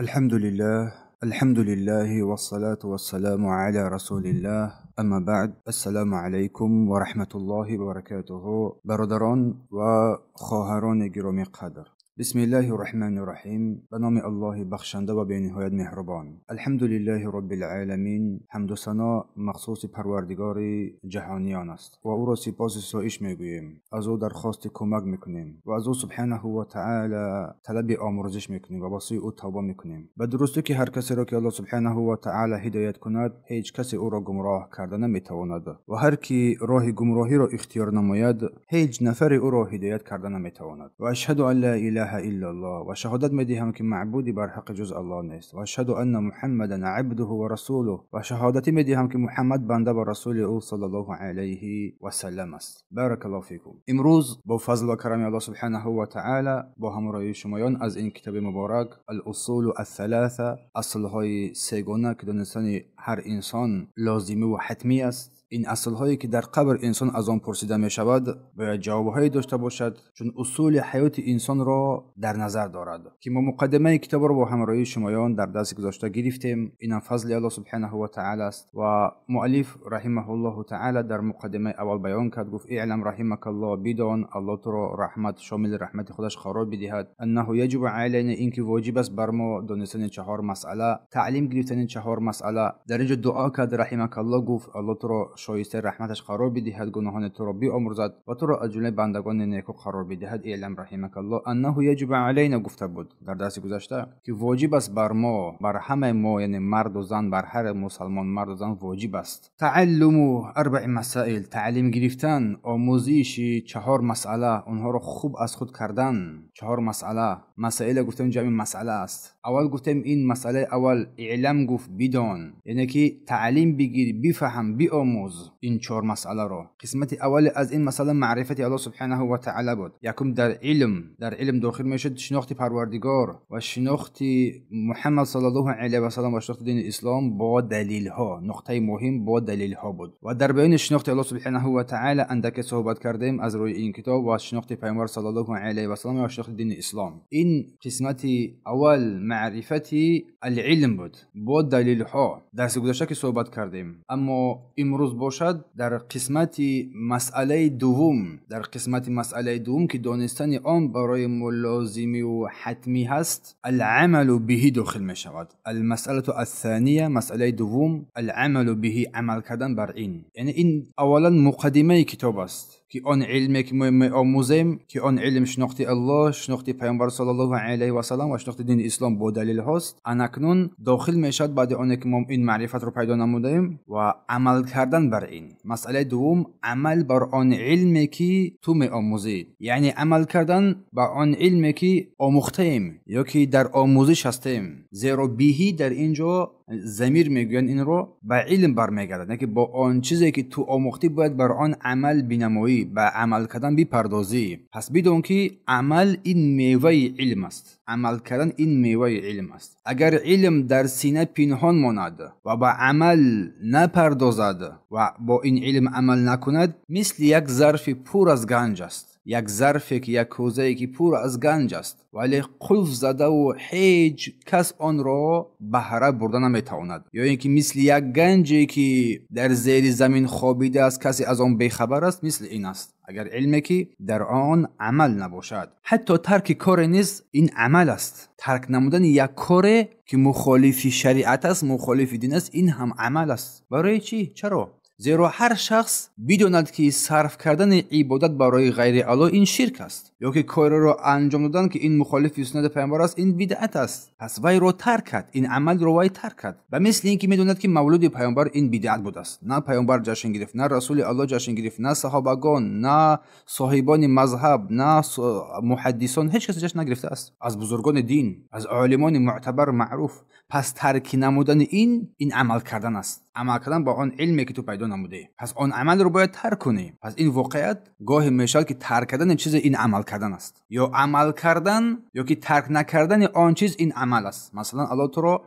الحمد لله الحمد لله والصلاة والسلام على رسول الله اما بعد السلام علیکم و رحمة الله و برکاته. برادران و خواهران گرامی قدر، بسم الله الرحمن الرحیم. به نام الله بخشنده و بی‌نهایت مهربان. الحمد لله رب العالمین. حمد و ثنا مخصوص پروردگار جهانیان است و او را سپاس و ستایش میگوییم، از او درخواست کمک میکنیم و از او سبحانه و تعالی طلب آمرزش میکنیم و با سوی او توبه میکنیم. به درستی که هر کسی را که الله سبحانه و تعالی هدایت کند هیچ کسی او را گمراه کرده نمیتواند و هر کی راه گمراهی را اختیار نماید هیچ نفری او را هدایت کرده نمیتواند. و اشهد ان لا اله الا الله، و شهادت میدهم که معبودی بر حق جز الله نیست، و اشهد ان محمدا عبده و رسوله، و شهادت میدهم که محمد بنده و رسول او صلی الله علیه و سلم است. بارک الله فیکم. امروز با فضل و کرم الله سبحانه و تعالی با همراهی شمایان از این کتاب مبارک الاصول الثلاثه، اصلهای سه‌گانه که دانستن هر انسان لازمی و حتمی است. این اصلهایی که در قبر انسان از آن پرسیده می شود باید جوابهایی داشته باشد، چون اصول حیات انسان را در نظر دارد که ما مقدمه کتاب را با همراهی شمایان در دست گذاشته گرفتیم. این هم فضل الله سبحانه و تعالی است. و مؤلف رحمه الله تعالی در مقدمه اول بیان کرد، گفت اعلم رحمک الله، بدان الله تو را رحمت شامل رحمت خودش قرار بدهد، انه یجب علینا، اینکه واجب است بر ما دانستن چهار مسئله، تعلیم گرفتن چهار مسئله. در اینجا دعا کرد رحمک الله، گفت الله تو را شایسته رحمتش قرار بدهد، گناهان تو را بیامرزد و تو را از جمله بندگان نیکو قرار بدهد. اعلم رحمک الله انه یجب علینا گفته بود در درس گذشته که واجب است بر ما، بر همه ما، یعنی مرد و زن، بر هر مسلمان مرد و زن واجب است تعلم اربع مسائل، تعلیم گرفتن، آموزش چهار مسئله، اونها را خوب از خود کردن. چهار مسئله، مسائل گفتیم جمع مسئله است. اول گفتیم این مسئله اول اعلم، گفت بدان، یعنی که تعلیم بگیر، بفهم، بیاموز این چهار مسئله را. قسمت اول از این مسئله معرفت الله سبحانه و تعالی بود. یکم در علم، در علم داخل میشد شناخت پروردگار و شناخت محمد صلی الله علیه و سلم و شناخت دین اسلام با دلیل ها. نقطه مهم با دلیل ها بود. و در بیان شناخت الله سبحانه و تعالی اندک صحبت کردیم از روی این کتاب و شناخت پیامبر صلی الله علیه و سلم و شناخت دین اسلام. این قسمت اول معرفت العلم بود با دلیل ها درس گذشته که صحبت کردیم. اما امروز باشد در قسمت مسئله دوم، در قسمت مسئله دوم که دانستن آن برای ملازمی و حتمی هست، العمل به داخل می شود. المسئله الثانیه، مسئله دوم، العمل به، عمل کردن بر این. یعنی این اولا مقدمه کتاب است که آن علمی که ما می‌آموزیم، که آن علم شناخت الله، شناخت پیامبر صلی الله علیه و سلم و شناخت دین اسلام با دلیل هاست، انکنون داخل میشد بعد آن که ما این معرفت رو پیدا نمودیم و عمل کردن بر این. مسئله دوم عمل بر آن علمی که تو می‌آموزی، یعنی عمل کردن بر آن علمی که آموختیم یا که در آموزش هستیم. زیرا بهی در اینجا ضمیر میگویند این رو به علم برمیگردد، نه که با آن چیزی که تو آموختی باید بر آن عمل بینمایی، به عمل کردن بپردازی. پس بدون که عمل این میوه علم است، عمل کردن این میوه علم است. اگر علم در سینه پنهان ماند و به عمل نپردازد و با این علم عمل نکند، مثل یک ظرف پر از گنج است، یک ظرفی که یک کوزه‌ای که پر از گنج است ولی قلف زده و هیچ کس آن را بهره برده نمیتواند، یا اینکه مثل یک گنجی که در زیر زمین خوابیده است کسی از آن بیخبر است، مثل این است. اگر علمی که در آن عمل نباشد، حتی ترک کار نیز این عمل است. ترک نمودن یک کار که مخالف شریعت است، مخالف دین است، این هم عمل است. برای چی؟ چرا؟ زیرا هر شخص بداند که صرف کردن عبادت برای غیر الله این شرک است، یا که کار را انجام دادن که این مخالف سنت پیامبر است این بدعت است، پس وی را ترک کرد، این عمل را وی ترک کرد. و مثل اینکه میداند که مولود پیامبر این بدعت بوده است، نه پیامبر جشن گرفت، نه رسول الله جشن گرفت، نه صحابگان، نه صاحبان مذهب، نه محدثان، هیچ کس جشن نگرفته است از بزرگان دین، از عالمان معتبر معروف. پس ترک نمودن این عمل کردن است، عمل کردن با آن علمی که تو پیدا نموده، پس آن عمل رو باید ترک کنی. پس این واقعیت گاهی میشد که ترک کردن چیز این عمل کردن است، یا عمل کردن یا که ترک نکردن آن چیز این عمل است. مثلا الله تو رو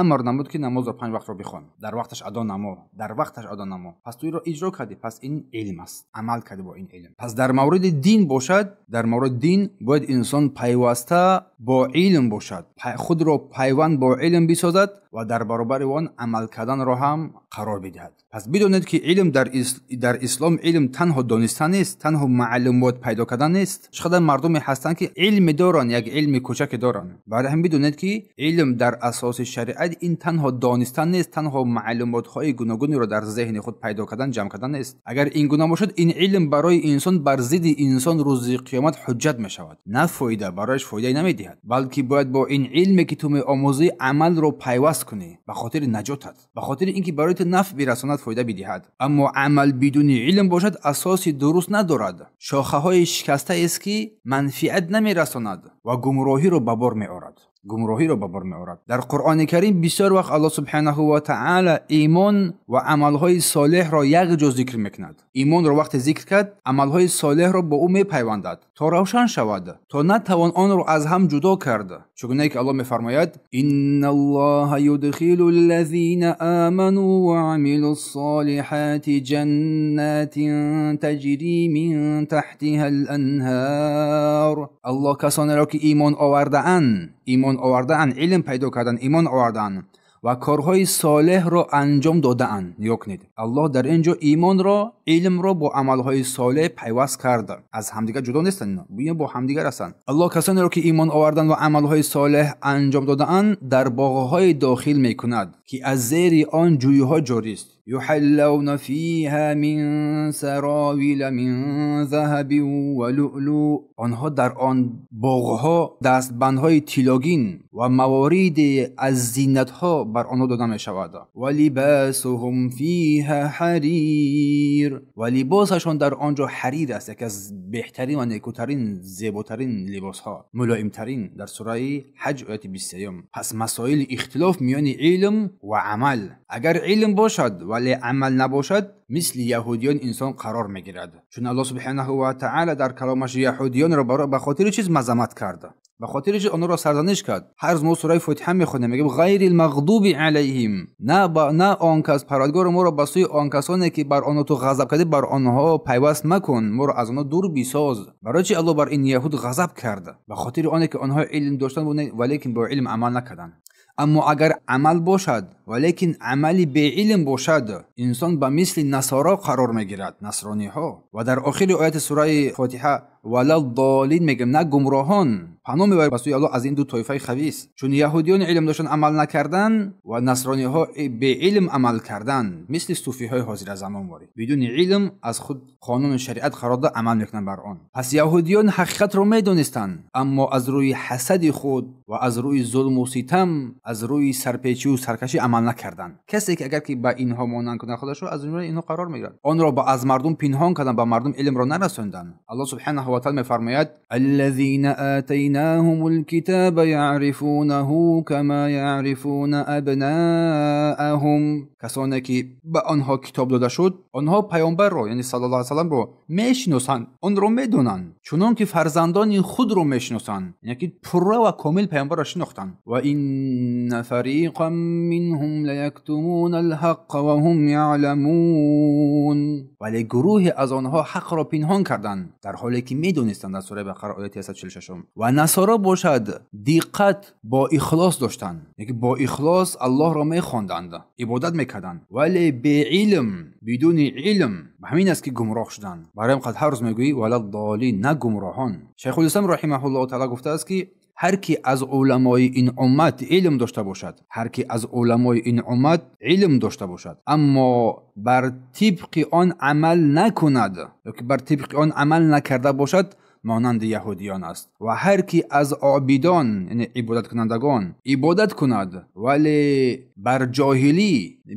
амр намуд ки намозро 5 вақтро бихон, дар вақташ адо намо, дар вақташ адо намо. Пас ту инро иҷро кардӣ, пас ин илм аст, амал кардӣ бо ин илм. Пас дар мавриди дин бошад, дар мавриди дин бояд инсон пайваста бо илм бошад, худро пайванд бо илм бисозад ва дар баробари он амал карданро ҳам қарор бидиҳад. Пас бидонед ки илм дар ислом илм танҳо донистан нест, танҳо маълумот пайдо кардан нест. Чӣ қадар мардуме ҳастанд ки илме доранд, як илми кӯчаке доранд. Барои ҳам бидонед ки илм дар асоси шариат ин танҳо донистан нест, танҳо маълумотҳои гуногунро дар зеҳни худ пайдо кардан, ҷамъ кардан нест. Агар ин гуна бошад, ин илм барои инсон бар зидди инсон рӯзи қиёмат ҳуҷҷат мешавад, на фоида, барояш фоидае намедиҳад, балки бояд бо ин илме ки ту меомӯзӣ амалро пайваст кунӣ ба хотири наҷотат, ба хотири инки барои ту нафъ бирасонад, фоида бидиҳад. Аммо амал бидуни илм бошад, асоси дуруст надорад, шохаҳои шикастаест ки манфиат намерасонад ва гумроҳиро ба бор меорад. Гумроҳиро ба бор меорад. Дар Қуръони Карим бисёр вақт Аллоҳ субҳанаҳу ва таъала имон ва амалҳои солеҳро якҷо зикр мекунад. Имонро вақте зикр кард, амалҳои солеҳро бо ӯ мепайвандад, то равшан шавад, то натавон онро аз ҳам ҷудо кард. Чунонки ки Аллоҳ мефармояд: инналлоҳа юдхилул-лазина аману ва амилус-солиҳати ҷаннатин таҷри мин таҳтиҳал-анҳар. Аллоҳ касонеро ки имон овардаанд, илм пайдо карданд, имон овардаанд ва корҳои солеҳро анҷом додаанд. Нигоҳ кунед, Аллоҳ дар ин ҷо имонро, илмро бо амалҳои солеҳ пайваст кард. Аз ҳамдигар ҷудо нестанд, ино бо ҳамдигар ҳастанд. Аллоҳ касонеро ки имон оварданд ва амалҳои солеҳ анҷом додаанд дар боғҳои дохил мекунад ки аз зери он ҷӯйҳо ҷорист. юҳаллавна фиҳа мин саровила мин заҳабин ва луълу. Онҳо дар он боғҳо дастбандҳои тилогин ва мавориди аз зинатҳо бар онҳо дода мешавад. ва либасуҳум фиҳа ҳарир. Ва либосашон дар он ҷо ҳарир аст, яке аз беҳтарин ва некӯтарин, зеботарин либосҳо, мулоимтарин. Дар сураи ҳаҷ ояти 23. Пас масоили ихтилоф миёни илм ва амал. Агар илм бошад вале амал набошад, мисли яҳудиён инсон қарор мегирад. Чун Аллоҳ субҳанаҳу ва таъала дар каломаш яҳудиёнро ба хотири чиз мазаммат кард, ба хотири чиз онҳоро сарзаниш кард. Ҳар рӯз мо сураи Фотиҳа мехонем, мегӯем ғайрил мағдуби алайҳим, на он кас, Парвардигор, моро ба сӯи он касоне ки бар онҳо ту ғазаб кардӣ бар онҳо пайваст макун, моро аз онҳо дур бисоз. Барои чи Аллоҳ бар ин яҳуд ғазаб кард? Ба хотири оне ки онҳо илм доштанд, валекин бо илм амал накарданд. Аммо агар амал бошад, валекин амали беилм бошад, инсон ба мисли насоро қарор мегирад, насрониҳо. Ва дар охири ояти сураи Фотиҳа валад-долин мегӯем, на гумроҳон. Паноҳ мебарад ба сӯи Аллоҳ аз ин ду тоифаи хабис. Чун яҳудиён илм доштанд амал накарданд ва насрониҳо беилм амал карданд, мисли суфиҳои ҳозиразамон ворид. Бидуни илм аз худ қонуну шариат қарор дода амал мекунанд бар он. Пас яҳудиён ҳақиқатро медонистанд, аммо аз рӯи ҳасади худ ва аз рӯи зулму ситам, аз рӯи сарпечию саркашӣ амал накарданд. Касе ки агар ки ба инҳо монанд кунад худашро, аз ҷумлаи инҳо қарор мегирад. Онро аз мардум пинҳон карданд, ба мардум илмро нарасонданд. Аллоҳ субҳанаҳу ва таъала мефармояд: аллазина атайнаҳумул китаба яърифунаҳу кама яърифуна абнааҳум. Касоне ки ба онҳо китоб дода шуд, онҳо паёмбарро, яъне саллаллоҳу алайҳи васалламро мешиносанд, онро медонанд, чунон ки фарзандони худро мешиносанд, яъне ки пурра ва комил паёмбарро шинохтанд. Ва инна фариқан минҳум лаяктумуна алҳаққа ва ҳум яъламун. Вале гурӯҳе аз онҳо ҳақро пинҳон карданд, дар ҳоле ки медонистанд. Дар сураи Бақара ояти 146. Ва насоро бошад диққат бо ихлос доштанд, яъне ки бо ихлос Аллоҳро мехонданд, ибодат мекарданд, вале беилм, бидуни илм. Ба ҳамин аст ки гумроҳ шуданд. Барои ҳам қад ҳар рӯз мегӯӣ валад-долин, на гумроҳон. Шайхулислом раҳимаҳуллоҳу таъала гуфтааст ки ҳар ки аз уламои ин уммат илм дошта бошад, ҳар ки аз уламои ин уммат илм дошта бошад, аммо бар тибқи он амал накунад ё ки бар тибқи он амал накарда бошад, монанди яҳудиён аст. Ва ҳар ки аз обидон, яъне ибодаткунандагон, ибодат кунад, вале бар ҷоҳилӣ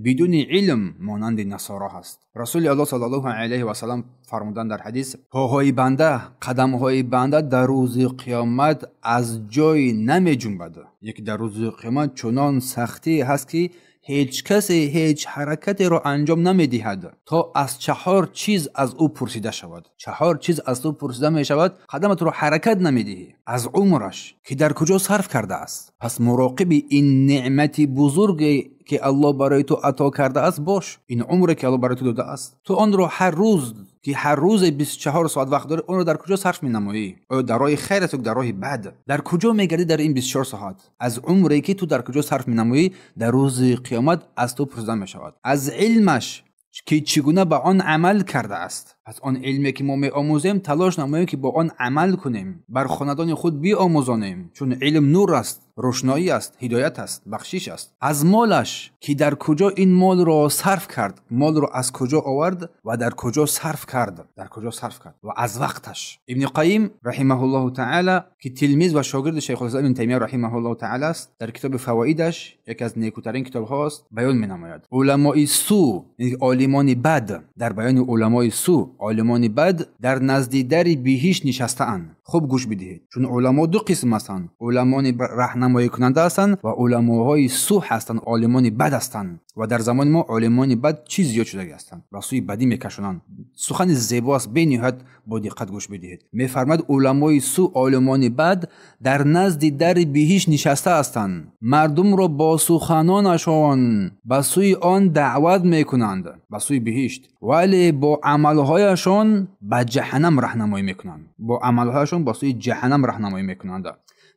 бидуни илм, монанди насоро ҳаст. Расули Аллоҳ саллаллоҳу алайҳи васаллам фармуданд дар ҳадис: поҳои банда, қадамҳои банда дар рӯзи қиёмат аз ҷой намеҷунбад. Яке дар рӯзи қиёмат чунон сахтӣ ҳаст ки ҳеҷ касе ҳеҷ ҳаракатеро анҷом намедиҳад то аз 4 чиз аз ӯ пурсида шавад. 4 чиз аз ӯ пурсида мешавад, қадаматро ҳаракат намедиҳӣ. Аз умраш ки дар куҷо сарф кардааст. Пас муроқиби ин неъмати бузурге ки Аллоҳ барои ту ато кардааст бош. Ин умре ки Аллоҳ барои ту додааст, ту онро ҳар рӯз ки ҳар рӯз 24 соат вақт дорӣ, онро дар куҷо сарф менамоӣ? Оё дар роҳи хайр аст ё дар роҳи бад? Дар куҷо мегардӣ дар ин 24 соат? Аз умре ки ту дар куҷо сарф менамоӣ, дар рӯзи қиёмат аз ту пурсида мешавад. Аз илмаш ки чӣ гуна ба он амал кардааст. Пас он илме ки мо меомӯзем, талош намоем ки бо он амал кунем, бар хонадони худ биомӯзонем, чун илм нур аст, рӯшноӣ аст, ҳидоят аст, бахшиш аст. Аз молаш ки дар куҷо ин молро сарф кард, молро аз куҷо овард ва дар куҷо сарф кард, дар куҷо сарф кард, ва аз вақташ. Ибни Қайим раҳимаҳуллоҳу таъала ки тилмиз ва шогирди Шайхулислом Ибни Таймия раҳимаҳуллоҳу таъала аст, дар китоби Фавоидаш, яке аз некӯтарин китобҳост, баён менамояд уламои су, яъне олимони бад, дар баёни уламои су, олимони бад дар назди дари биҳишт нишастаанд. Хуб гӯш бидиҳед, чун уламо ду қисм ҳастанд: уламони раҳнамоӣкунанда ҳастанд ва уламоҳои су ҳастанд, олимони бад ҳастанд. Ва дар замони мо олимони бад чиз зиёд шудагӣ ҳастанд, ба сӯи бадӣ мекашонанд. Сухани зебо аст, бениҳоят бо диққат гӯш бидиҳед. Мефармояд уламои су, олимони бад дар назди дари биҳишт нишаста ҳастанд, мардумро бо суханонашон ба сӯи он даъват мекунанд, ба сӯи биҳишт, вале бо амалҳояшон ба ҷаҳаннам раҳнамоӣ мекунанд. Бо амалҳояшон ба сӯи ҷаҳаннам раҳнамоӣ мекунанд.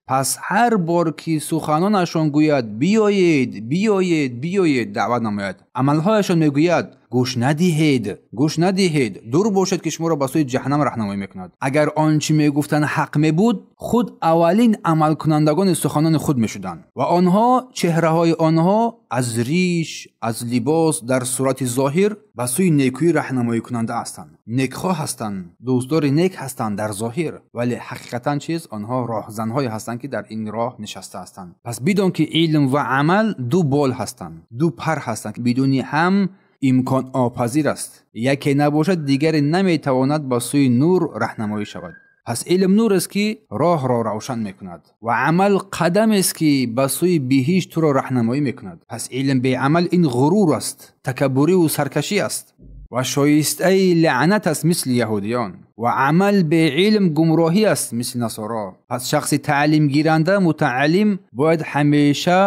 Пас ҳар бор ки суханонашон гӯяд биёед, биёед, биёед, даъват намояд, амалҳояшон мегӯяд гӯш надиҳед, гӯш надиҳед, дур бошед ки шуморо ба сӯи ҷаҳаннам раҳнамоӣ мекунад. Агар он чӣ мегуфтанд ҳақ мебуд, худ аввалин амалкунандагони суханони худ мешуданд ва онҳо, чеҳраҳои онҳо аз риш, аз либос, дар сурати зоҳир ба сӯи некӯӣ раҳнамоӣкунанда ҳастанд, некхоҳ ҳастанд, дӯстдори нек ҳастанд дар зоҳир, вале ҳақиқатан чиз онҳо роҳзанҳое ҳастанд ки дар ин роҳ нишаста ҳастанд. Пас бидон ки илм ва амал ду бол ҳастанд, ду пар ҳастанд ки бидуни ҳам имкон опазир аст. Яке набошад, дигаре наметавонад ба сӯи нур раҳнамоӣ шавад. Пас илм нур аст ки роҳро равшан мекунад ва амал қадам аст ки ба сӯи биҳишт туро раҳнамоӣ мекунад. Пас илм беамал ин ғурур аст, такаббурӣ ва саркашӣ аст ва шоистаи лаънат аст мисли яҳудиён, ва амал беилм гумроҳӣ аст мисли насоро. Пас шахси таълимгиранда, мутааллим бояд ҳамеша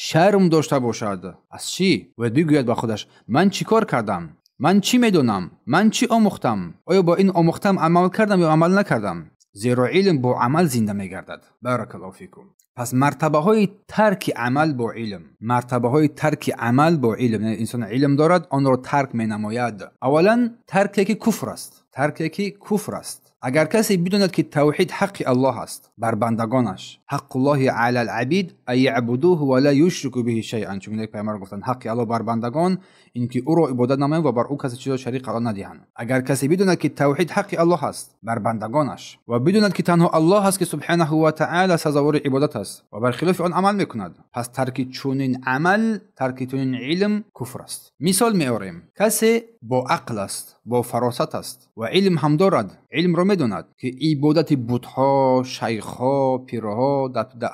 шарм дошта бошад. Аз чӣ? Бояд бигӯяд ба худаш: ман чӣ кор кардам? Ман чӣ медонам? Ман чӣ омӯхтам? Оё бо ин омӯхтам амал кардам ё амал накардам? Зеро илм бо амал зинда мегардад. Баракаллоҳу фикум. Пас мартабаҳои тарки амал бо илм, мартабаҳои тарки амал бо илм, яъне инсон илм дорад, онро тарк менамояд. Аввалан тарке ки куфр аст, тарке ки куфр аст. Агар касе бидонад ки тавҳид ҳаққи Аллоҳ аст бар бандагонаш, ҳаққуллоҳи алал абид ан яъбудуҳу ва ла юшрику биҳи шайъан, чун пайғамбар гуфтанд ҳаққи Аллоҳ бар бандагон ин ки ӯро ибодат намоянд ва бар ӯ касе чизро шарик қарор надиҳанд. Агар касе бидонад ки тавҳид ҳаққи Аллоҳ аст бар бандагонаш ва бидонад ки танҳо Аллоҳ аст ки субҳанаҳу ва таъала сазовори ибодат аст ва бар хилофи он амал мекунад, пас тарки чунин амал, тарки чунин илм куфр аст. Мисол меорем: касе бо ақл аст, бо фаросат аст ва илм ҳам дорад, илмро медонад ки ибодати бутҳо, шайхҳо, пирҳо,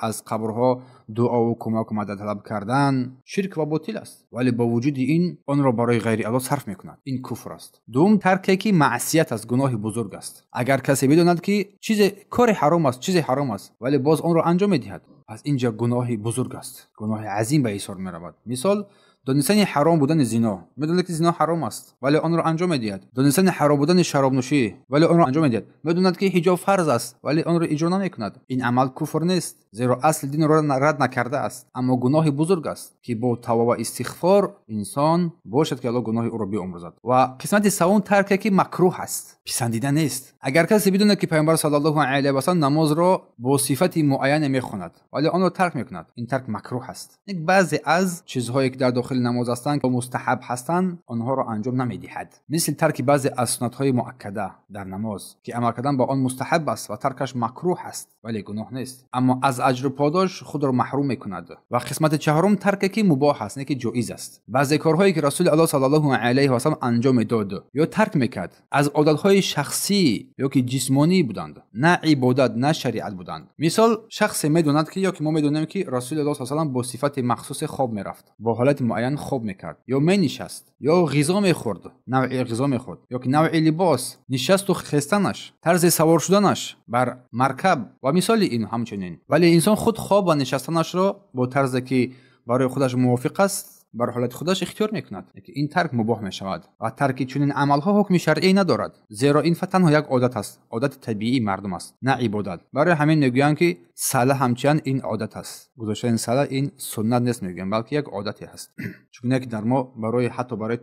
аз қабрҳо дуову кӯмаку мадад талаб кардан ширк ва ботил аст, вале бо вуҷуди ин онро барои ғайри Аллоҳ сарф мекунад. Ин куфр аст. Дуюм тарке ки маъсият аст, гуноҳи бузург аст. Агар касе бидонад ки чизе кори ҳаром аст, чизе ҳаром аст, вале боз онро анҷом медиҳад, пас инҷа гуноҳи бузург аст, гуноҳи азим ба ҳисоб меравад. Мисол, донистани ҳаром будани зино, медонад ки зино ҳаром аст, вале онро анҷом медиҳад. Донистани ҳаром будани шаробнӯшӣ, вале онро анҷом медиҳад. Медонад ки ҳиҷоб фарз аст, вале онро иҷро намекунад. Ин амал куфр нест, зеро асли динро рад накардааст, аммо гуноҳи бузург аст ки бо тавба ва истиғфор инсон бошад ки Аллоҳ гуноҳи ӯро биомӯрзад. Ва қисмати севум тарке ки макрӯҳ аст, писандида нест. Агар касе бидонад ки пайғамбар саллаллоҳу алайҳи васаллам намозро бо сифати муайяне мехонад, вале онро тарк мекунад, ин тарк макрӯҳ аст. Баъзе аз чизҳое ки дар дохили намоз ҳастанд ва мустаҳаб ҳастанд, онҳоро анҷом намедиҳад, мисли тарки баъзе аз суннатҳои муаккада дар намоз ки амал кардан ба он мустаҳаб аст ва таркаш макрӯҳ аст, вале гуноҳ нест, аммо аз аҷру подош худро маҳрум мекунад. Ва қисмати чаҳорум тарке ки мубоҳ аст, не ки ҷоиз аст. Баъзе корҳое ки расули Аллоҳ саллаллоҳу алайҳи васаллам анҷом медод ё тарк мекард, аз одатҳои шахсӣ ё ки ҷисмонӣ буданд, на ибодат, на шариат буданд. Мисол, шахсе медонад ки ё ки мо медонем ки расули Аллоҳ саллаллоҳу алайҳи васаллам бо сифати махсусе хоб мерафт, бо ҳолати муайян муайян хоб мекард, ё менишаст, ё ғизо мехӯрд, навъи ғизо мехӯрд, ё ки навъи либос, нишасту хестанаш, тарзи савор шуданаш бар маркаб ва мисоли ин ҳамчунин. Вале инсон худ хоб ва нишастанашро бо тарзе ки барои худаш мувофиқ аст, бар ҳолати худаш ихтиёр мекунад. Ин тарк мубоҳ мешавад ва тарки чунин амалҳо ҳукми шаръӣ надорад, зеро ин танҳо як одат аст, одати табиии мардум аст, на ибодат. Барои ҳамин мегӯянд ки сала ҳамчунин ин одат аст. Гузоштани сала ин суннат нест мегӯянд, балки як одате ҳаст. Чунки дар мо барои ҳатто барои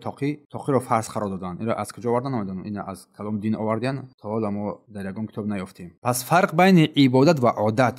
тоқиро фарз қарор доданд. Инро аз куҷо овардан намедонам, инро аз калом дин оварданд, то ҳоло мо дар ягон китоб наёфтем. Пас фарқ байни ибодат ва одат,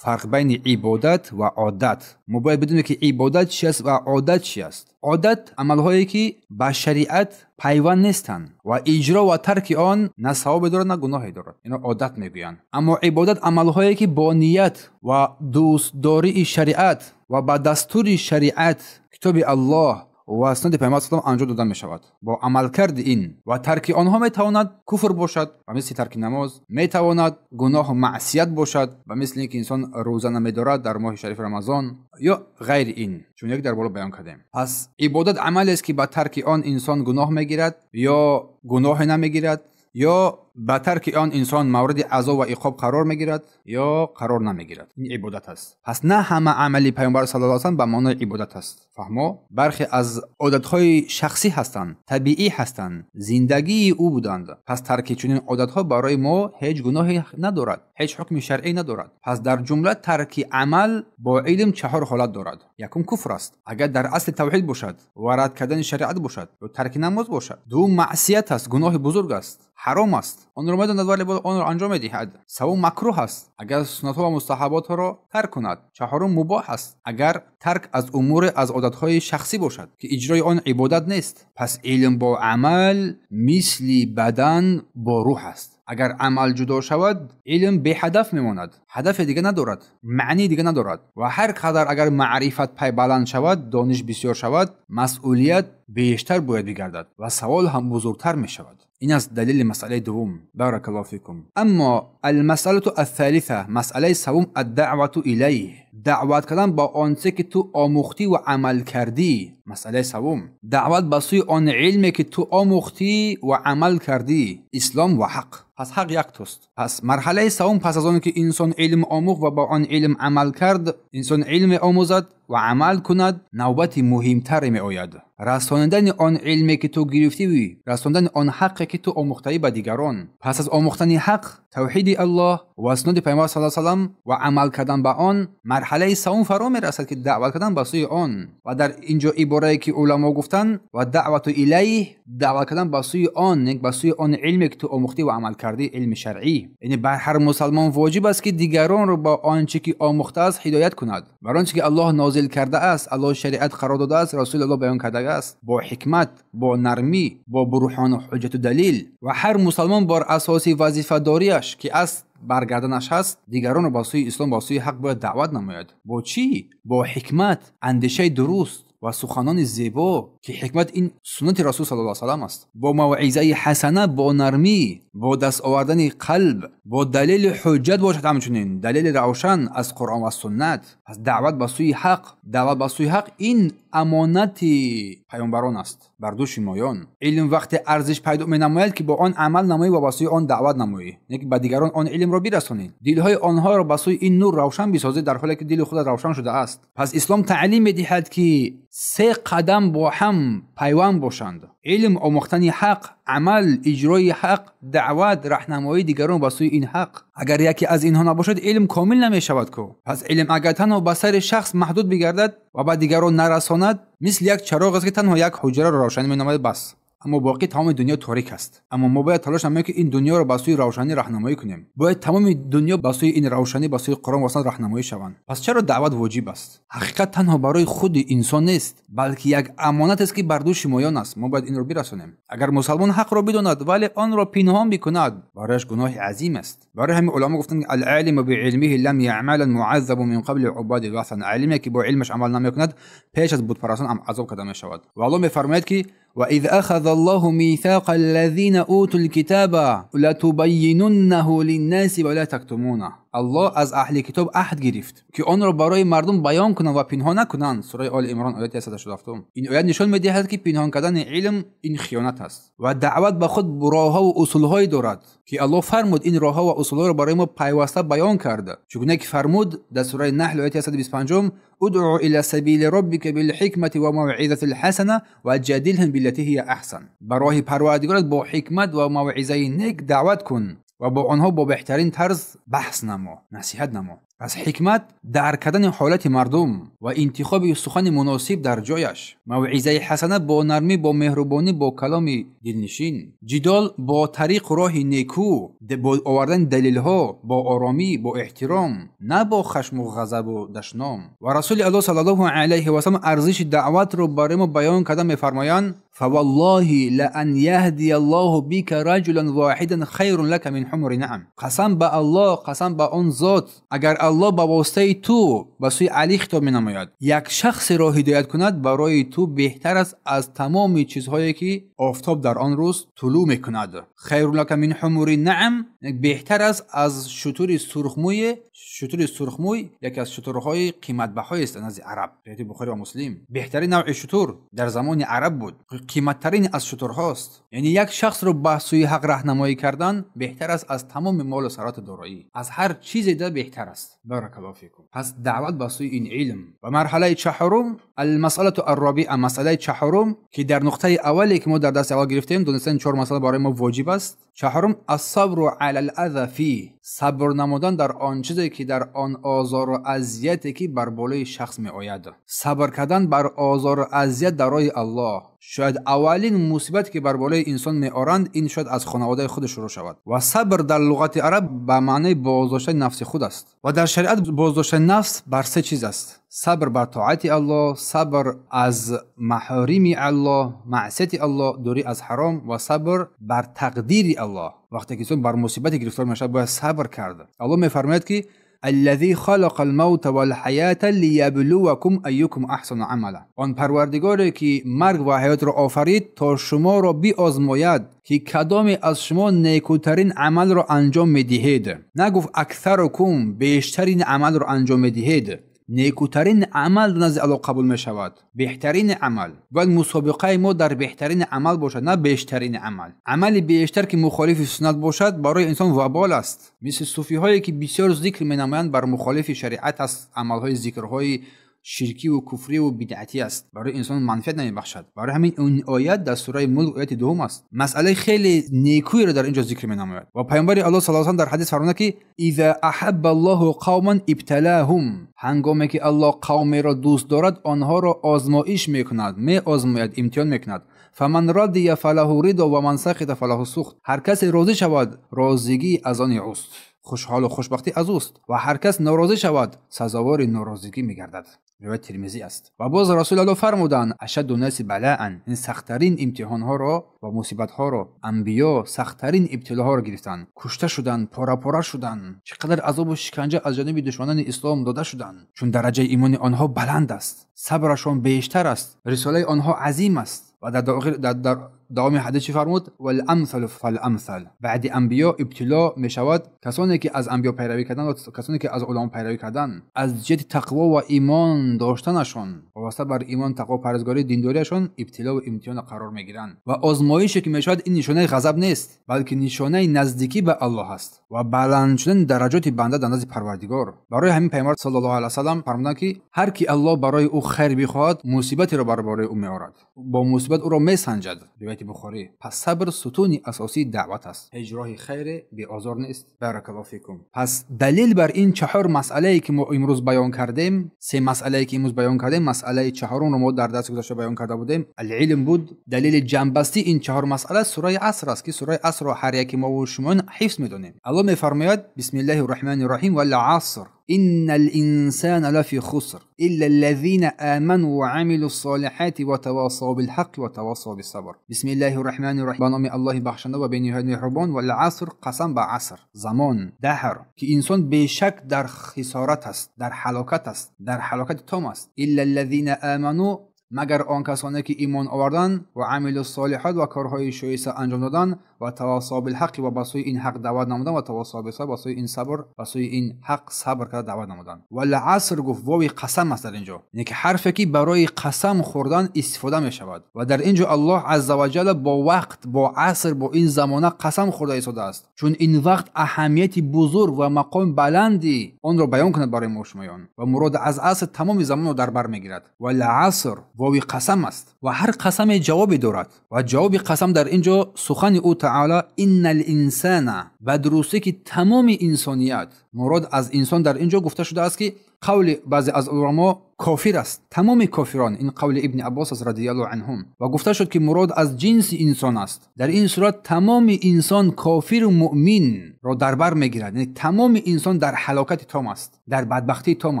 фарқ байни ибодат ва одат. Мо бояд бидонем ки ибодат чи аст ва одат чи аст. Одат амалҳое ки ба шариат пайванд нестанд ва иҷро ва тарки он на савобе дорад, на гуноҳе дорад. Инро одат мегӯянд. Аммо ибодат амалҳое ки бо ният ва дӯстдории шариат ва ба дастури шариат, китоби Аллоҳ ва суннати Паёмбар саллаллоҳу алайҳи ва саллам анҷом дода мешавад. Бо амалкарди ин ва тарки онҳо метавонад куфр бошад, ба мисли тарки намоз, метавонад гуноҳу маъсият бошад, ба мисли инки инсон рӯза намедорад дар моҳи шарифи Рамазон ё ғайри ин, чун як дар боло баён кардем. Пас ибодат амалест ки ба тарки он инсон гуноҳ мегирад ё гуноҳе намегирад, ё ба тарки он инсон мавриди азоб ва иқоб қарор мегирад ё қарор намегирад. Ин ибодат аст. Пас на ҳама амали Паёмбар саллаллоҳу алайҳи ва саллам ба маънои ибодат аст. Фаҳмо? Бархе аз одатҳои шахсӣ ҳастанд, табиӣ ҳастанд, зиндагии ӯ буданд. Пас тарки чунин одатҳо барои мо ҳеҷ гуноҳе надорад, ҳеҷ ҳукми шаръӣ надорад. Пас дар ҷумла тарки амал бо илм чаҳор ҳолат дорад. Якум куфр аст, агар дар асли тавҳид бошад ва рад кардани шариат бошад ё тарки намоз бошад. Дуюм маъсият аст, гуноҳи бузург аст, ҳаром аст, онро медонад вале онро анҷом медиҳад. Севум макрӯҳ аст, агар суннатҳо ва мустаҳаботҳоро тарк кунад. Чаҳорум мубоҳ аст, агар тарк аз умуре аз одатҳои шахсӣ бошад ки иҷрои он ибодат нест. Пас илм бо амал мисли бадан бо рӯҳ аст. Агар амал ҷудо шавад, илм беҳадаф мемонад, ҳадафе дига надорад, маънии дига надорад. Ва ҳар қадар агар маърифат пайбаланд шавад, дониш бисёр шавад, масъулият бештар бояд бигардад ва савол ҳам бузургтар мешавад. Ин аст далели масъалаи дуввум. Баракаллоҳу фикум. Аммо алмасъалату ас-салиса, масъалаи севум, ад-даъвату илайҳ, даъват кардан ба он чизе ки ту омӯхтӣ ва амал кардӣ. Масъалаи севум, даъват ба сӯи он илме ки ту омӯхтӣ ва амал кардӣ, ислом ва ҳақ. Пас ҳақ яктост. Пас марҳалаи севум, пас аз он ки инсон илм омӯхт ва ба он илм амал кард, инсон илм омӯзад ва амал кунад, навбати муҳимтаре меояд. Расонидани он илме ки ту гирифтӣ, расондани он ҳақе ки ту омӯхтаӣ ба дигарон. Пас аз омӯхтани ҳақ, тавҳиди Аллоҳ ва суннати Паёмбар саллаллоҳу алайҳи ва саллам ва амал кардан ба он, марҳалаи севум фаро мерасад ки даъват кардан ба сӯи он. Ва дар инҷо иборае ки уламо гуфтанд, ва даъвату илайҳ, даъват кардан ба сӯи он, ба сӯи он илме ки ту омӯхтӣ ва амал кардӣ, илми шаръӣ. Яъне бар ҳар мусалмон воҷиб аст ки дигаронро ба он чӣ ки омӯхтааст ҳидоят кунад, бар он чӣ ки Аллоҳ нозил кардааст, Аллоҳ шариат қарор додааст, Расули Аллоҳ баён кардааст, бо ҳикмат, бо нармӣ, бо бурҳону ҳуҷҷату далил. Ва ҳар мусалмон бар асоси вазифадориаш ки аст баргарданаш ҳаст, дигаронро ба сӯи ислом, ба сӯи ҳақ бояд даъват намояд. Бо чӣ? Бо ҳикмат, андешаи дуруст ва суханони зебо, ки ҳикмат ин суннати Расул саллаллоҳу алайҳи ва саллам аст. Бо мавъизаи ҳасана, бо нармӣ, бо даст овардани қалб, бо далели ҳуҷҷат бошад, ҳамчунин далели равшан аз Қуръон ва суннат. Пас даъват ба сӯи ҳақ, даъват ба сӯи ҳақ ин амонати паёмбарон аст бар дӯши моён. Илм вақте арзиш пайдо менамояд ки бо он амал намоӣ ва ба сӯи он даъват намоӣ, яъне ки ба дигарон он илмро бирасонӣ, дилҳои онҳоро ба сӯи ин нур равшан бисозӣ, дар ҳоле ки дили худат равшан шудааст. Пас ислом таълим медиҳад ки се қадам бо ҳам пайванд бошанд: илм, омӯхтани ҳақ, амал, иҷрои ҳақ, даъват, раҳнамоии дигарон ба сӯи ин ҳақ. Агар яке аз инҳо набошад, илм комил намешавад ку. Пас илм агар танҳо ба сари шахс маҳдуд бигардад ва ба дигарон нарасонад, мисли як чароғ аст ки танҳо як ҳуҷраро равшанӣ менамояд, бас. Аммо боқӣ тамоми дунё торик аст. Аммо мо бояд талош намоем ки ин дунёро ба сӯи равшанӣ раҳнамоӣ кунем. Бояд тамоми дунё ба сӯи ин равшанӣ, ба сӯи Қуръон ва суннат раҳнамоӣ шаванд. Пас чаро даъват воҷиб аст? Ҳақиқат танҳо барои худи инсон нест, балки як амонат аст ки бар дӯши моён аст. Мо бояд инро бирасонем. Агар мусалмон ҳақро бидонад, вале онро пинҳон бикунад, барояш гуноҳи азим аст. Барои ҳамин уламо гуфтанд: алъалиму биилмиҳи лам яъмалан муаззабу мин қабли убади лвасан. Алиме ки бо илмаш амал намекунад, пеш аз бутпарастон азоб карда мешавад. Ва Аллоҳ мефармояд ки وإذ أخذ الله ميثاق الذين أوتوا الكتاب لتبيننه للناس ولا تكتمونه. Аллоҳ аз аҳли китоб аҳд гирифт, ки онро барои мардум баён кунанд ва пинҳон накунанд. Сураи Оли Имрон ояти 187. Ин оят нишон медиҳад, ки пинҳон кардани илм ин хиёнат аст ва даъват ба худ роҳҳо ва усулҳое дорад, ки Аллоҳ фармуд ин роҳҳо ва усулҳоро барои мо пайваста баён карда. Чунон ки фармуд дар сураи Наҳл ояти 125: ادع إلى سبيل ربك بالحكمة وموعظة الحسنة وجادلهم بالتي هي أحسن. براه پروردگارت با حکمت و موعظه نیک دعوت کن و با آنها با بهترین طرز بحث نما، نصیحت نما. پس حکمت درک کردن حالت مردم و انتخاب سخن مناسب در جایش، موعظه حسنه با نرمی، با مهربانی، با کلام دلنشین، جدال با طریق راه نیکو، با آوردن دلیلها، با آرامی، با احترام، نه با خشم و غضب و دشنام. و رسول الله صلی الله علیه و سلم ارزش دعوت رو برای ما بیان کرده میفرمایند: فوالله لأن يهدي الله بك رجلا واحدا خير لك من حمر نعم. قسم به الله، قسم به آن ذات، اگر الله به واسطه تو به سوی علی خطاب می‌نماید، یک شخص را هدایت کند، برای تو بهتر است از تمام چیزهایی که آفتاب در آن روز طلوع میکند. خیر لك من حمر نعم، بهتر است از شتر سرخموی. شتر سرخموی یکی از شترهای قیمت بهای است نزد عرب، روایت بخاری و مسلم. بهترین نوع شتر در زمان عرب بود، قیمتترین از شترهاست. یعنی یک شخص رو به سوی حق راهنمایی کردن بهتر است از تمام مال و ثروت دارایی، از هر چیزی ده بهتر است. بارک الله فیکم. پس دعوت به سوی این علم. و مرحله چهارم، المسأله الرابعه، مسئله چهارم که در نقطه اولی که ما در دست اول گرفتیم دونستن چهار مسئله برای ما واجب است. چهارم، الصبر علی الاذى فیه، صبر نمودن در آن چیزی که در آن آزار و اذیتی که بر بالای شخص می آید. صبر کردن بر آزار و اذیت در راه الله. شاید اولین مصیبت که بر بالای انسان می آرند این شاید از خانواده خود شروع شود. و صبر در لغت عرب به معنی بازداشتن نفس خود است و در شریعت بازداشتن نفس بر سه چیز است: صبر بر طاعت الله، صبر از محارم الله، معصیت الله، دوری از حرام، و صبر بر تقدیر الله. وقتی که انسان بر مصیبت گرفتار میشود باید صبر کرد. الله میفرماید که الذي خلق الموت والحیاة لیبلوکم ایکم احسن عملا. آن پروردگاری که مرگ و حیات را آفرید تا شما را بیازماید که کدام از شما نیکوترین عمل را انجام میدهید. نگفت اکثرکم، بیشترین عمل را انجام میدهید. نیکوترین عمل نزد الله قبول می شود، بهترین عمل. باید مسابقه ما در بهترین عمل باشد، نه بیشترین عمل. عمل بیشتر که مخالف سنت باشد برای انسان وبال است. مثل صوفی هایی که بسیار ذکر می نمایند بر مخالف شریعت است، عمل های ذکرهای شرکی و کفری و بدعتی است، برای انسان منفعت نمیبخشد. برای همین این آیت در سوره ملک آیت دوم است. مسئله خیلی نیکویی را در اینجا ذکر مینماید. و پیامبر الله صلی الله علیه و در حدیث فرموده که اذا احب الله قوما ابتلاهم، هنگامی که الله قومی را دوست دارد آنها را آزمایش میکند، میآزماید، امتحان میکند. فمن رضی فله رضا و من سخط فله سخط. هر کسی راضی شود راضیگی از آن اوست، خوشحال و خوشبختی از اوست، و هر کس ناراضی شود سزاوار ناراضگی میگردد. روایت ترمذی است. و باز رسول الله فرمودند اشد الناس بلاء، این سختترین امتحان ها را و مصیبت ها را انبیا سختترین ابتلاها را گرفتند، کشته شدند، پاره پاره شدند، چقدر عذاب و شکنجه از جانب دشمنان اسلام داده شدند، چون درجه ایمان آنها بلند است، صبرشان بیشتر است، رساله آنها عظیم است. و در دوام حدیث چی فرمود؟ والامثل فالامثل. بعد انبیا ابتلا می شود کسانی که از انبیا پیروی کردند و کسانی که از علما پیروی کردند، از جهت تقوا و ایمان داشتنشان وابسته بر ایمان، تقوا، پرهیزگاری، دینداریشان ابتلا و امتحان قرار میگیرند. و آزمایشی که می شود این نشانه غضب نیست، بلکه نشانه نزدیکی به الله است و بلند شدن درجات بنده در نزد پروردگار. برای همین پیامبر صلی الله علیه و سلم فرمودند که هر کی الله برای او خیر بخواهد مصیبتی را برای او میآورد، با مصیبت او را میسنجد. روایت بخاری. پس صبر ستون اساسی دعوت است، هیچ راه خیر بی آزار نیست. بارک الله فیکم. پس دلیل بر این چهار مسئله که ما امروز بیان کردیم، سه مسئله که امروز بیان کردیم، مسئله چهارم رو ما در درس گذشته بیان کرده بودیم، العلم بود. دلیل جنبستی این چهار مسئله سوره عصر است که سوره عصر را هر یک ما و شما حفظ میدونیم. الله میفرماید بسم الله الرحمن الرحیم والعصر إن الإنسان لفي خسر إلا الذين آمنوا وعملوا الصالحات وتواصوا بالحق وتواصوا بالصبر. بسم الله الرحمن الرحیم. به نام الله بخشنده و بی‌نهایت مهربان. والعصر، قسم به عصر، زمان، دهر، که انسان بیشک در خسارت است، در هلاکت است، در هلاکت تام است. إلا الذين آمنوا، магар он касоне ки имон оварданд ва амилу солиҳот ва корҳои шоиста анҷом доданд ва тавассав билҳақ ва ба сӯи ин ҳақ даъват намуданд ва тавассав бисабр ба сӯи ин сабр ба сӯи ин ҳақ сабр карда даъват намуданд. Вал-аср гуфт вови қасам аст дар инҷо, яъне ки ҳарфе ки барои қасам хӯрдан истифода мешавад ва дар инҷо Аллоҳ азза ва ҷалла бо вақт, бо аср, бо ин замона қасам хӯрда истодааст, чун ин вақт аҳамияти бузург ва мақоми баланди онро баён кунад барои мо шумоён ва мурод аз аср тамоми замонро дар бар мегирад. Вал-аср вови қасам аст ва ҳар қасаме ҷавобе дорад ва ҷавоби қасам дар инҷо сухани ӯ таъоло иннал инсана, ба дурустӣ ки тамоми инсоният, мурод аз инсон дар инҷо гуфта шудааст ки қавли баъзе аз уламо кофир аст, тамоми кофирон, ин қавли ибни Аббос аст радиаллоҳу анҳум, ва гуфта шуд ки мурод аз ҷинси инсон аст. Дар ин сурат тамоми инсон кофиру муъминро дар бар мегирад, яъне тамоми инсон дар ҳалокати том аст, дар бадбахтии том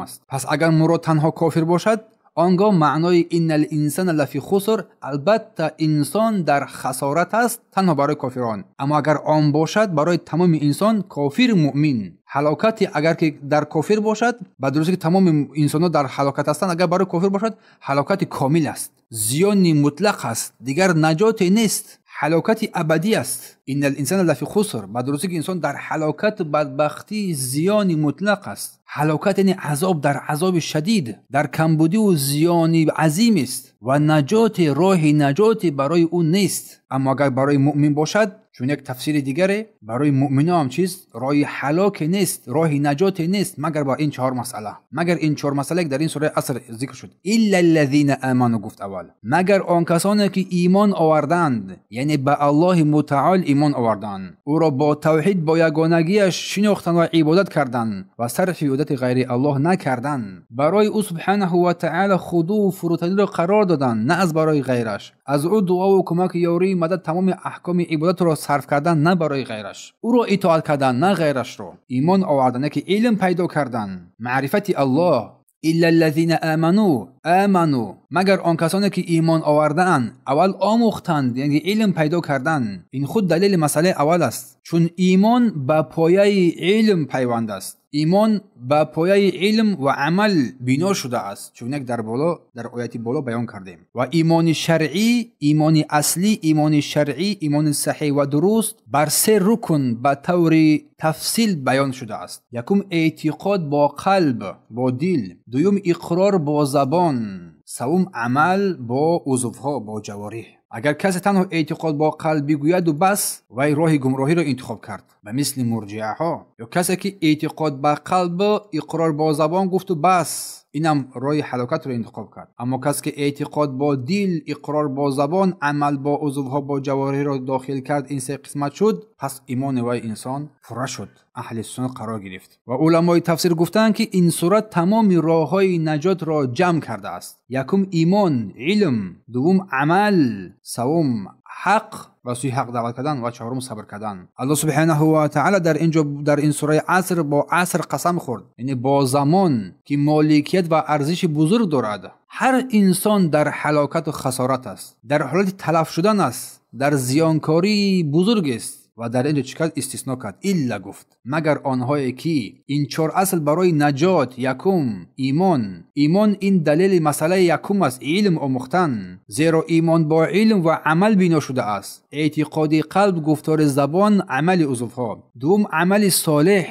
аст. Пас агар мурод танҳо кофир бошад, он гоҳ маънои иннал инсана лафи хуср, албатта инсон дар хасорат аст танҳо барои кофирон. Аммо агар он бошад барои тамоми инсон кофир муъмин, ҳалокати агар ки дар кофир бошад, ба дурустӣ ки тамоми инсонҳо дар ҳалокат ҳастанд, агар барои кофир бошад ҳалокати комил аст, зиёни мутлақ аст, дигар наҷоте нест, ҳалокати абадӣ аст. Иннал инсана лафи хуср, ба дурустӣ ки инсон дар ҳалокату бадбахтӣ зиёни мутлақ аст. Ҳалокат яъне азоб, дар азоби шадид, дар камбудиву зиёни азим аст ва наҷоти, роҳи наҷоте барои ӯ нест. Аммо агар барои муъмин бошад, чун як тафсири дигаре, барои муъмино ҳам чиз роҳи ҳалоке нест, роҳи наҷоте нест, магар ба ин чаҳор масъала, магар ин чаҳор масъала ки дар ин сураи аср зикр шуд. Илла аллазина аману гуфт аввал, магар он касоне ки имон оварданд, яъне ба Аллоҳи мутаол имон оварданд, ӯро бо тавҳид, бо ягонагиаш шинохтанд ва ибодат карданд ва сарфи ибодати ғайри Аллоҳ накарданд, барои ӯ субҳанаҳу ва таъола худуву фурӯтаниро қарор доданд, на аз барои ғайраш, аз ӯ дуову кӯмаки ёрии мадад тамоми аҳкоми ибодатро сарф кардан на барои ғайраш, ӯро итоат кардан на ғайрашро, имон овардан ки илм пайдо кардан, маърифати Аллоҳ. Илла аллазина аману, аману, магар он касоне ки имон овардаанд, аввал омӯхтанд, яъне илм пайдо карданд. Ин худ далели масъалаи аввал аст, чун имон ба пояи илм пайванд аст. Имон ба пояи илм ва амал бино шудааст, чун як дар боло, дар ояти боло баён кардем. Ва имони шаръӣ, имони аслӣ, имони шаръӣ, имони саҳеҳ ва дуруст бар се рукн ба таври тафсил баён шудааст. Якум эътиқод бо қалб, бо дил, дуюм иқрор бо забон, севум амал бо узвҳо, бо ҷавориҳ. Агар касе танҳо эътиқод бо қалб бигӯяду бас, вай роҳи гумроҳиро интихоб кард, ба мисли мурҷиаҳо. Ё касе ки эътиқод ба қалб, иқрор бо забон гуфту бас, инам роҳи ҳалокатро интихоб кард. Аммо касе ки эътиқод бо дил, иқрор бо забон, амал бо узвҳо, бо ҷавориҳро дохил кард, ин се қисмат шуд, пас имони вай инсон пурра шуд, аҳли суннат қарор гирифт. Ва уламои тафсир гуфтанд ки ин сурат тамоми роҳҳои наҷотро ҷамъ кардааст. Якум имон, илм, дуввум амал, севум ҳақ ва сӯи ҳақ даъват кардан ва чаҳорум сабр кардан. Аллоҳ субҳанаҳу ва таъола дар инҷо, дар ин сураи аср бо аср қасам хӯрд, яъне бо замон ки моликият ва арзиши бузург дорад. Ҳар инсон дар ҳалокату хасорат аст, дар ҳолати талаф шудан аст, дар зиёнкории бузург аст. Ва дар инҷо чӣ кард? Истисно кард. Илла гуфт, магар онҳое ки ин чор асл барои наҷот, якум имон. Имон ин далели масъалаи якум аст, илм омӯхтан, зеро имон бо илм ва амал бино шудааст. Эътиқоди қалб, гуфтори забон, амали узвҳо. Дуввум амали солеҳ,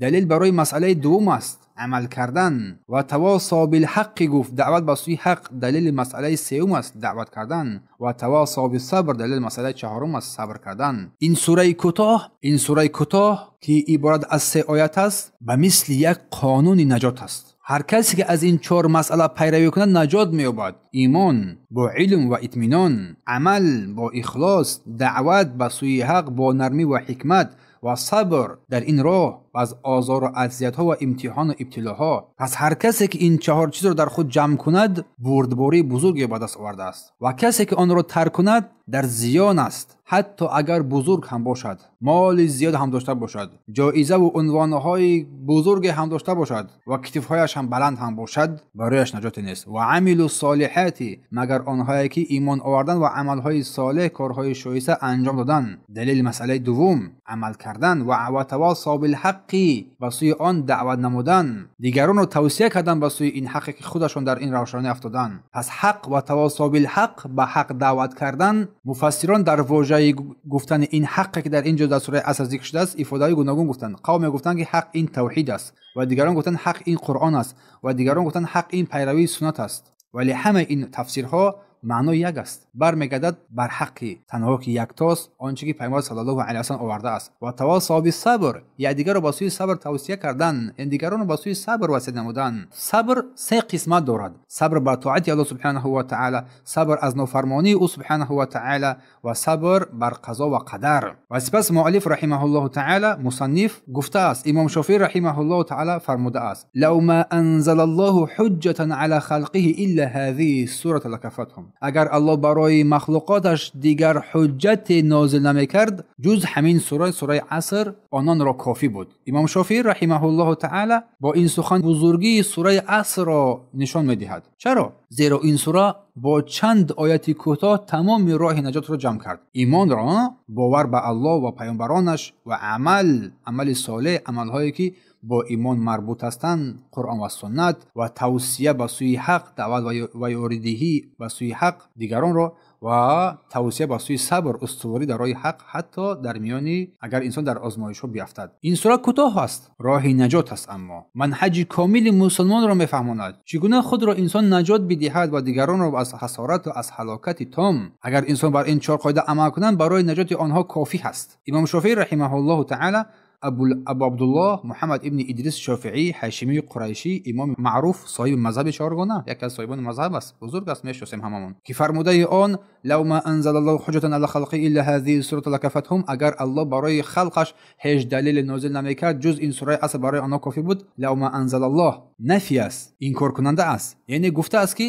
далел барои масъалаи дуввум аст, амал кардан. Ва тавосо билҳаққи гуфт, даъват ба сӯи ҳақ, далели масъалаи сеюм аст, даъват кардан. Ва тавосо бисабр, далели масъалаи чаҳорум аст, сабр кардан. Ин сураи кӯтоҳ, ин сураи кӯтоҳ ки иборат аз се оят аст, ба мисли як қонуни наҷот аст. Ҳар касе ки аз ин чор масъала пайравӣ кунад наҷот меёбад. Имон бо илм ва итминон, амал бо ихлос, даъват ба сӯи ҳақ бо нармӣ ва ҳикмат ва сабр дар ин роҳ аз озору азиятҳо ва имтиҳону ибтилоҳо. Пас ҳар касе ки ин чаҳор чизро дар худ ҷамъ кунад, бурдбории бузурге ба даст овардааст ва касе ки онро тарк кунад дар зиён аст, ҳатто агар бузург ҳам бошад, моли зиёд ҳам дошта бошад, ҷоизаву унвонҳои бузурге ҳам дошта бошад ва китфҳояш ҳам баланд ҳам бошад, барояш наҷоте нест. Ва амилу солиҳати, магар онҳое ки имон овардан ва амалҳои солеҳ, корҳои шоиста анҷом додан. Далели масъалаи дуввум амал кардан. Ва тавосав билҳақ ҳаққи ба сӯи он даъват намудан, дигаронро тавсия кардан ба сӯи ин ҳаққе ки худашон дар ин равшанӣ афтоданд. Пас ҳақ ва тавосо билҳақ, ба ҳақ даъват кардан, муфассирон дар вожаи гуфтани ин ҳаққе ки дар ин ҷо дар сураи Аср зикр шудааст ифодаҳои гуногун гуфтанд. Қавме гуфтанд ки ҳақ ин тавҳид аст ва дигарон гуфтанд ҳақ ин Қуръон аст ва дигарон гуфтанд ҳақ ин пайравии суннат аст. Вале ҳамаи ин тафсирҳо маънои як аст, бармегардад бар ҳаққи танҳо ки яктост, он чӣ ки Пайғамбар саллаллоҳу алайҳи васаллам овардааст. Ва тавосо бисабр, якдигарро ба сӯи сабр тавсия кардан, дигаронро ба сӯи сабр васият намудан. Сабр се қисмат дорад: сабр бар тоати Аллоҳ субҳанаҳу ва таъала, сабр аз нофармонии ӯ субҳанаҳу ва таъала ва сабр бар қазо ва қадар. Ва сипас муаллиф раҳимаҳуллоҳу таъала, мусанниф гуфтааст, Имом Шофеъӣ раҳимаҳуллоҳу таъала фармудааст: лав ма анзалаллоҳу ҳуҷҷатан ала халқиҳи илла ҳазиҳи сурата лакафатҳум. Агар Аллоҳ барои махлуқоташ дигар ҳуҷҷате нозил намекард ҷуз ҳамин сура, сураи Аср, ононро кофӣ буд. Имом Шофеъӣ раҳимаҳуллоҳу таъала бо ин сухан бузургии сураи Асрро нишон медиҳад. Чаро? Зеро ин сура бо чанд ояти кӯтоҳ тамоми роҳи наҷотро ҷамъ кард. Имонро, бовар ба Аллоҳ ва паёмбаронаш ва амал, амали солеҳ, амалҳое ки бо имон марбут ҳастанд, Қуръон ва суннат ва тавсия ба сӯи ҳақ, даъват ва ёридиҳӣ ба сӯи ҳақ дигаронро ва тавсия ба сӯи сабр, устуворӣ дар роҳи ҳақ, ҳатто дар миёни агар инсон дар озмоишҳо биафтад. Ин сура кӯтоҳ аст, роҳи наҷот аст, аммо манҳаҷи комили мусулмонро мефаҳмонад. Чӣ гуна худро инсон наҷот бидиҳад ва дигаронро аз хасорат ва аз ҳалокати том. Агар инсон бар ин чор қоида амал кунанд, барои наҷоти онҳо кофӣ ҳаст. Имом Шофеъӣ раҳимаҳуллоҳу таъала, Абу Абдуллоҳ Муҳаммад ибни Идрис Шофеъӣ, Ҳашимии Қурайшӣ, имоми маъруф, соҳиби мазҳаби чоргона, яке аз соҳибони мазҳаб аст, бузург аст, мешиносем ҳамамон, ки фармудаи он лав ма анзалаллоҳу ҳуҷҷатан ала халқиҳи илла ҳазиҳи сурата лакафатҳум, агар Аллоҳ барои халқаш ҳеҷ далеле нозил намекард ҷуз ин сураи Аср барои онҳо кофӣ буд. Лав ма анзалаллоҳ нафи аст, инкоркунанда аст, яъне гуфтааст ки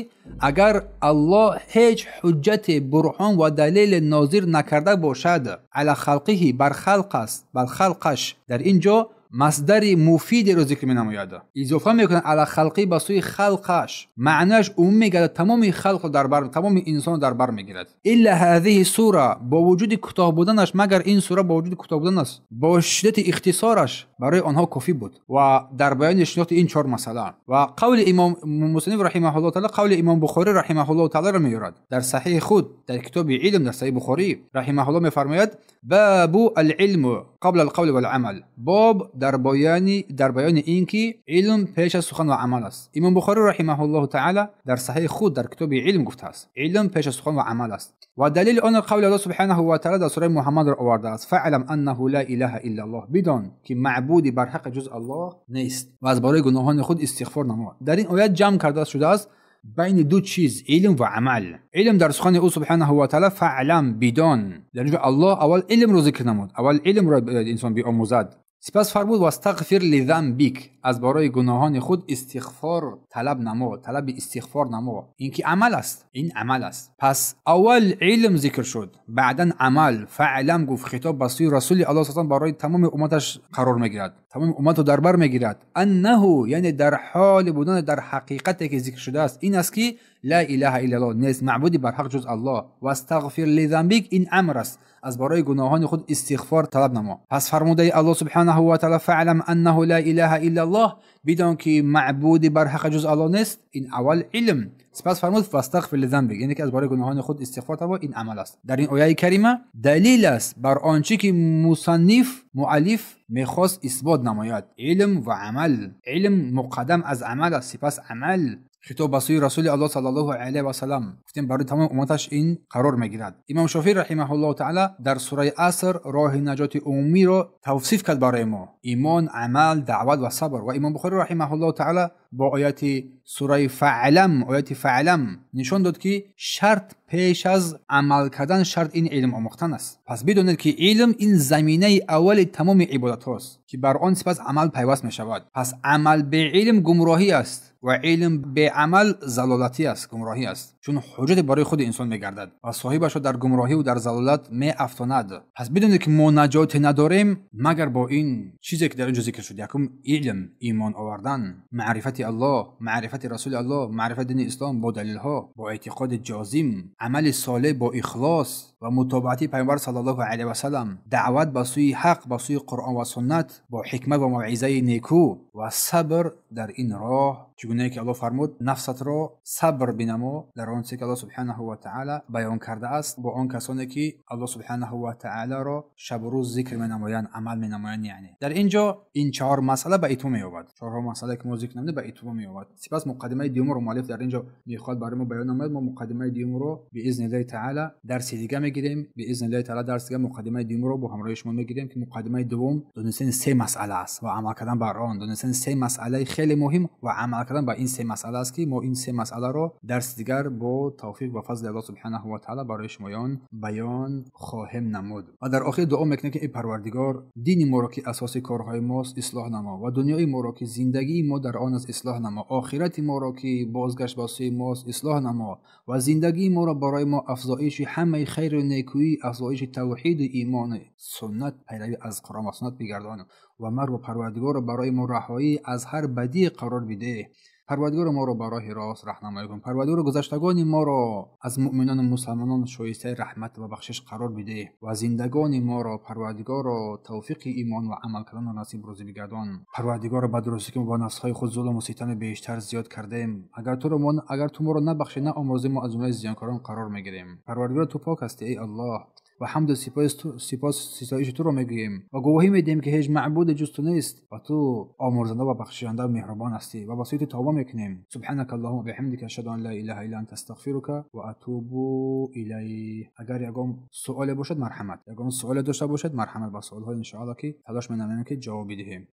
агар Аллоҳ ҳеҷ ҳуҷҷате, бурҳон ва далеле нозир накарда бошад, ала халқиҳи, бар халқ аст, бар халқаш, дар ин ҷо масдари муфидеро зикр менамояд, изофа мекунад ала халқӣ ба сӯи халқаш, маънояш умум мегардад, тамоми халқро дар бар, тамоми инсонро дар бар мегирад. Илла ҳазиҳи сура, бо вуҷуди кӯтоҳ буданаш, магар ин сура бо вуҷуди кӯтоҳ буданаш, бо шиддати ихтисораш барои онҳо кофӣ буд. Ва дар баёни шинохти ин чор масъала ва қавли имом Муслим раҳимаҳуллоҳ таъала, қавли имом Бухорӣ раҳимаҳуллоҳ таъаларо меорад дар саҳиҳи худ, дар китоби илм, дар саҳиҳи Бухорӣ раҳимаҳуллоҳ мефармояд: бабу ал-илму қабла ал-қавли вал-амал, боб дар баёни ин ки илм пеш аз сухан ва амал аст. Имом Бухорӣ раҳимаҳуллоҳу таъала дар саҳиҳи худ дар китоби илм гуфтааст илм пеш аз сухан ва амал аст. Ва далели он қавли Аллоҳ субҳанаҳу ва таъала дар сураи Муҳаммадро овардааст: фаълам аннаҳу ла илаҳа иллаллоҳ, бидон ки маъбуди барҳақ ҷуз Аллоҳ нест ва аз барои гуноҳони худ истиғфор намо. Дар ин оят ҷамъ карда шудааст байни ду чиз, илм ва амал. Илм дар сухани ӯ субҳанаҳу ва таъала фаълам, бидон. Дар инҷо Аллоҳ аввал илмро зикр намуд, аввал илмро инсон биомӯзад. Сипас фармуд вастағфир лизамбик, аз барои гуноҳони худ истиғфор талаб намо, талаби истиғфор намо. Ин ки амал аст, ин амал аст. Пас аввал илм зикр шуд, баъдан амал. Фаълам гуфт, хитоб ба сӯи Расули Аллоҳ саллаллоҳу алайҳи васаллам барои тамоми умматаш қарор мегирад, тамоми умматро дар бар мегирад. Аннаҳу, яъне дар ҳоли будан, дар ҳақиқате ки зикр шудааст, ин аст ки ла илаҳа иллаллоҳ, нест маъбуди барҳақ ҷуз Аллоҳ. Вастағфир лизамбик, ин амр аст, аз барои гуноҳони худ истиғфор талаб намо. Пас фармудаи Аллоҳ субҳанаҳу ва таъала фаълам аннаҳу ла илаҳа иллаллоҳ, бидон ки маъбуди барҳақ ҷуз Аллоҳ нест, ин аввал илм. Сипас фармуд вастағфир лизамбик, яъне ки аз барои гуноҳони худ истиғфор талаб, ин амал аст. Дар ин ояи карима далил аст бар он чӣ ки мусанниф, муаллиф мехост исбот намояд: илм ва амал. Илм муқаддам аз амал аст, сипас амал. Хитоб ба сӯи Расули Аллоҳ саллаллоҳу алайҳи васаллам гуфтем барои тамоми умматаш ин қарор мегирад. Имом Шофеъӣ раҳимаҳуллоҳу таъала дар сураи Аср роҳи наҷоти умумиро тавсиф кард барои мо: имон, амал, даъват ва сабр. Ва имом Бухорӣ раҳимаҳуллоҳу таъала бо ояти сураи фаълам, ояти фаълам нишон дод ки шарт пеш аз амал кардан, шарт ин илм омӯхтан аст. Пас бидонед ки илм ин заминаи аввали тамоми ибодатҳост ки бар он сипас амал пайваст мешавад. Пас амал бе илм гумроҳӣ аст ва илм бе амал залолатӣ аст, гумроҳӣ аст, чун ҳуҷҷате барои худи инсон мегардад ва соҳибашро дар гумроҳӣ ва дар залолат меафтонад. Пас бидонед ки мо наҷоте надорем магар бо ин чизе ки дар инҷо зикр шуд: якум илм, имон овардан, маърифати معرفت الله، معرفت رسول الله، معرفت دین اسلام با دلیل ها، با اعتقاد جازم، عمل صالح با اخلاص و متابعت پیامبر صلی الله علیه و سلم، دعوت به سوی حق، به سوی قرآن و سنت با حکمت و موعظه نیکو و صبر در این راه، چگونه که الله فرمود نفست را صبر بنما در آنچه که الله سبحانه و تعالی بیان کرده است با آن کسانی که الله سبحانه و تعالی را شب و روز ذکر می‌نمایند، عمل می‌نمایند. یعنی در اینجا این چهار مسئله به اتمام می‌یابد. چهار مسئله که ما ذکر نمودیم به اتمام می‌یابد. سپس مقدمه دوم رو مؤلف در اینجا می‌خواد برای ما بیان نماید. ما مقدمه دوم رو باذن الله تعالی درس دیگه می‌گیریم. باذن الله تعالی درس دیگه مقدمه دوم رو با همراه شما می‌گیریم که مقدمه دوم دونستن سه مسئله است و عمل کردن بر آن. دونستن سه مسئله خیلی مهم و عمل کردن با این سه مسئله است که ما این سه مسئله رو درس دیگر با توفیق و فضل الله سبحانه و تعالی برای شمایان بیان خواهیم نمود. و در آخر دعا میکنیم که ای پروردگار، دین ما را که اساس کارهای ماست اصلاح نما و دنیای ما را که زندگی ما در آن است اصلاح نما، آخرت ما را که بازگشت به سوی ماست اصلاح نما و زندگی ما را برای ما افزایش همه خیر و نیکویی، افزایش توحید و ایمان، سنت، پیروی از قرآن و سنت بگردان و مرگ و پروردگار را برای ما رهایی از هر بدی قرار بده. پروردگار ما را به راه راست راهنمایی کن. پروردگار گذشتگان ما را از مؤمنان و مسلمانان شایسته رحمت و بخشش قرار بده و زندگان ما را پروردگار را توفیق ایمان و عمل کردن نصیب روزی بگردان. پروردگار به درستی که ما با نفس‌های خود ظلم و ستم بیشتر زیاد کردیم، اگر تو ما را نبخشی نه آمرزی، ما از جمله زیانکاران قرار میگیریم. پروردگار تو پاک هستی ای الله و حمد و سپاس ستایش تو را میگوییم و گواهی میدهیم که هیچ معبود جز تو نیست و تو آمرزنده و بخشنده و مهربان هستی و به سوی تو توبه میکنیم. سبحانك اللهم وبحمدك اشهد ان لا اله الا انت استغفرك و اتوب الیک. اگر یگان سوال باشد مرحمت، یگان سوال داشته باشد مرحمت، با سوال‌های ان شاء الله که تلاش می‌نماییم که جواب بدهیم.